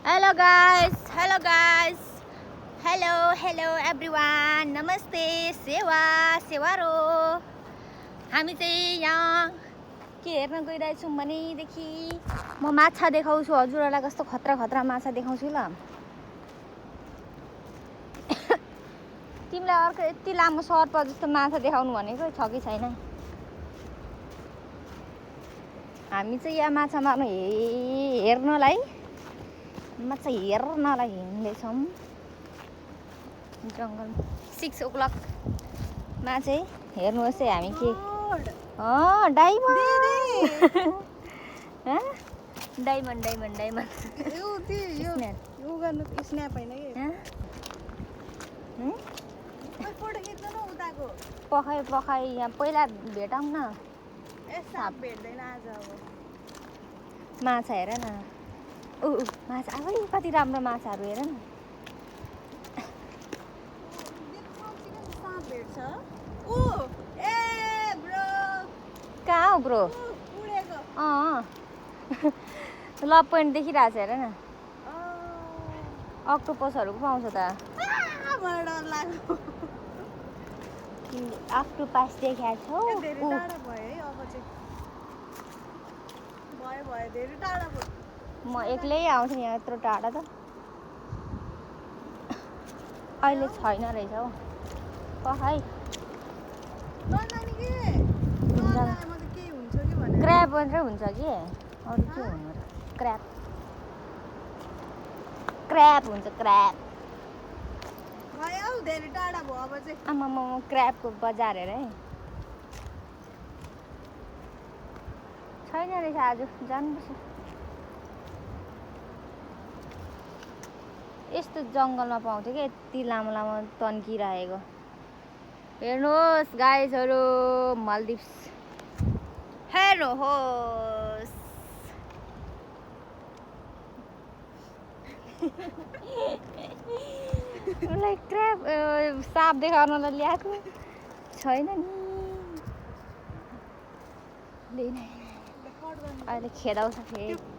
Hello guys, hello guys, hello everyone, नमस्ते सेवारो हामी चाहिँ यहाँ के हेर्न गइरहेछौँ भनेदेखि म माछा देखाउँछु हजुरहरूलाई कस्तो खतरा खतरा माछा देखाउँछु ल तिमीलाई अर्को यति लामो सर्प जस्तो माछा देखाउनु भनेको छ कि छैन हामी चाहिँ यहाँ माछा मार्नु हेर्नलाई माछा हेर्नलाई हिँड्दैछौँ जङ्गलमा 6 o'clock मा चाहिँ हेर्नुहोस् है हामी के डायमन्ड पखाइ यहाँ पहिला भेटौँ न भेट्दैन आज अब माछा हेर न माछा अब कति राम्रो माछाहरू हेर न कहाँ हो ब्रो लभ पोइन्ट देखिरहेछ हेर न अक्टोपसहरू पाउँछ त अक्टोपस देखाएको छौ म एक्लै आउँछु यहाँ यत्रो टाढा त अहिले छैन रहेछ हौ पखाइ क्र्याब मात्रै हुन्छ कि अरू के हुनु र क्र्याब हुन्छ क्र्याब आमामा क्र्याबको बजार हेर है छैन रहेछ आज जानुपर्छ यस्तो जङ्गलमा पाउँछ कि यति लामो लामो तन्किरहेको हेर्नुहोस् गाइजहरू मालदिभ्स हेर्नुहोस् उसलाई क्र्याब साप देखाउनलाई ल्याएको छैन नि अहिले खेदाउँछ फेरि